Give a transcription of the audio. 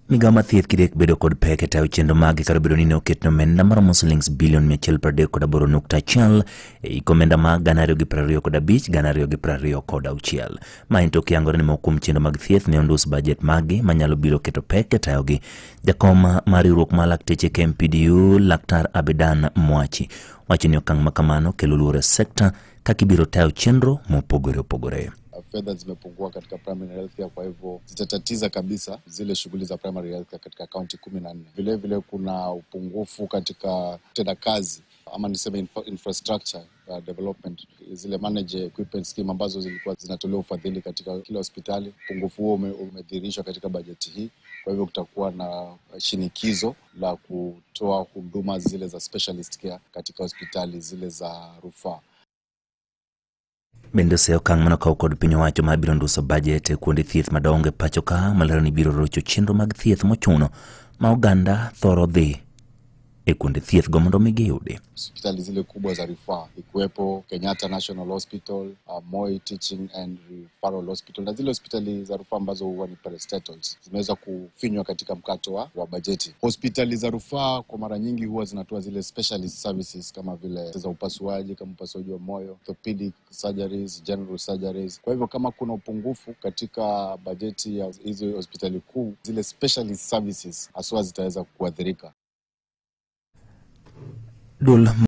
Migao mar thieth kidek bedo kod pek e tayo chenro mage kata obedo ni ne oketne omenda maromo silings bilion 138.1 e hik omenda mag 2025 2026. Ma en tok yangore ni moko kuom chenro mag thieth ne ondus bajet maggi manyalo biro keto pek e tayogi. Jakom mar riwruok mar lakteche KMPDU Laktar Abedan Mwachi wacho ni okang' ma kamano kelo luoro e sekta kaka ibiro tayo chenro mopogore opogore. Fedha zimepungua katika primary health care, kwa hivyo zitatatiza kabisa zile shughuli za primary health care katika kaunti 14. Vile vile kuna upungufu katika tendakazi ama niseme infrastructure development, zile manage equipment scheme ambazo zilikuwa zinatolewa ufadhili katika kila hospitali. Upungufu huo umedhihirishwa katika bajeti hii. Kwa hivyo kutakuwa na shinikizo la kutoa huduma zile za specialist care katika hospitali zile za rufaa. Bende oseyo okang' manokaw kod piny owacho mar biro nduso bajet e kuonde thieth madongo e pacho ka malero ni biro rocho chenro mag thieth mochuno ma oganda thoro dhi e kuonde thieth go mondo mi giyudi. Hospitali zile kubwa za rufaa ikiwepo Kenyatta National Hospital, Moi Teaching and Referral Hospital na zile hospitali za rufaa ambazo huwa ni parastatals zimeweza kufinywa katika mkato wa bajeti. Hospitali za rufaa kwa mara nyingi huwa zinatoa zile specialist services kama vile za upasuaji, kama upasuaji wa moyo, orthopedic surgeries, general surgeries. Kwa hivyo kama kuna upungufu katika bajeti ya hizo hospitali kuu, zile specialist services haswa zitaweza kuathirika. Dul